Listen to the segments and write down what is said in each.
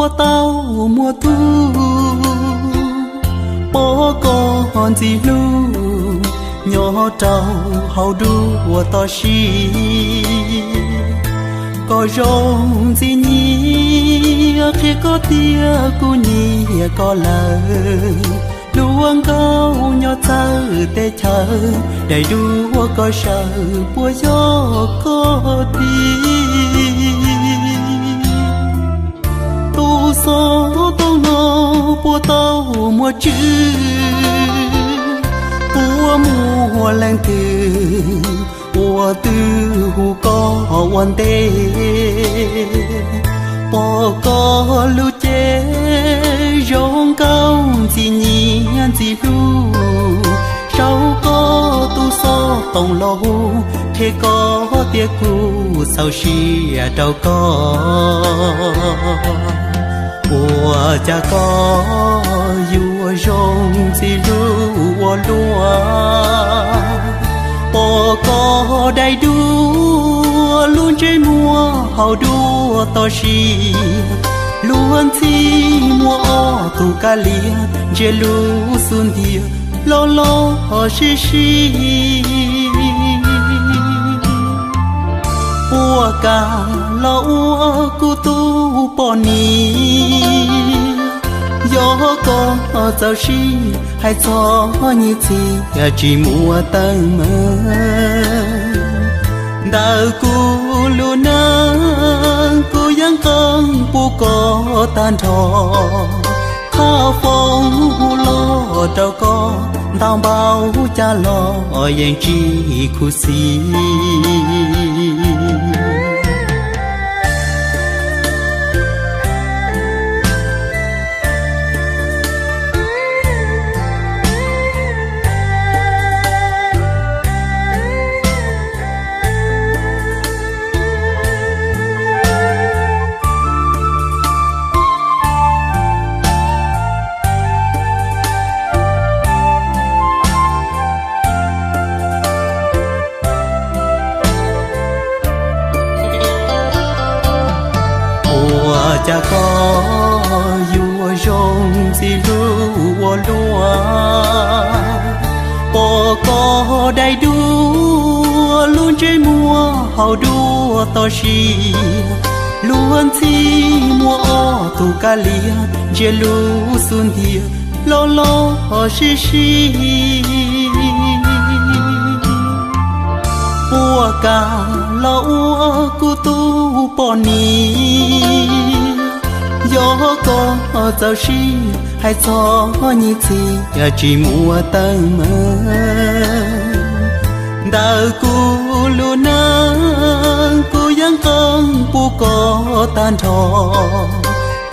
puas tau muaj tub, pom koj ntxim hlub nyob rau hauv dua toj siab. Koj zoo ntxim nyiam qhia koj tias kuv nyiam koj lawm. Luag nkauj nyob txawv teb chaws, daim duab koj saw puas yog koj tiag? Tus xov tooj no puas tau muaj tswv, puas muaj leej twg ua twj hu koj ua ntej? Pom koj lub cev zoo nkauj ntxim nyiam ntxim hlub, saum koj tus xov tooj los hu qhia koj tias kuv txaus siab rau koj. Ua cas koj yuav zoo ntxim hlub ua luaj? Pom koj daim duab lub ntsej muag hauv dua toj siab, luag ntxhi muaj ob tug kab lias ntsia lub xub ntiag loj loj sib sib. Puas kam los ua kuv tus poj niam? Yog koj txaus siab hais txog nyiaj txiag tsis muaj teeb meem, ntawm kuv lub neej kuv yeej qee pub koj tag nrho. Thaj foob hu los rau koj ntau npaum cas los yeej tsis khuv xim. Ua cas koj yuav zoo ntxim hlub ua luaj? Pom koj daim duab lub ntsej muag hauv dua toj siab, luag ntxhi muaj ob tug kab lias ntsia lub xub ntiag loj loj sib sib. Puas kam los ua kuv tus poj niam? Yog koj txaus siab hais txog nyiaj txiag tsis muaj teeb meem, ntawm kuv lub neej kuv yeej qee pub koj tag nrho.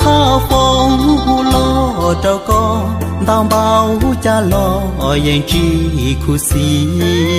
Thaj foob hu los rau koj ntau npaum cas los yeej tsis khuv xim.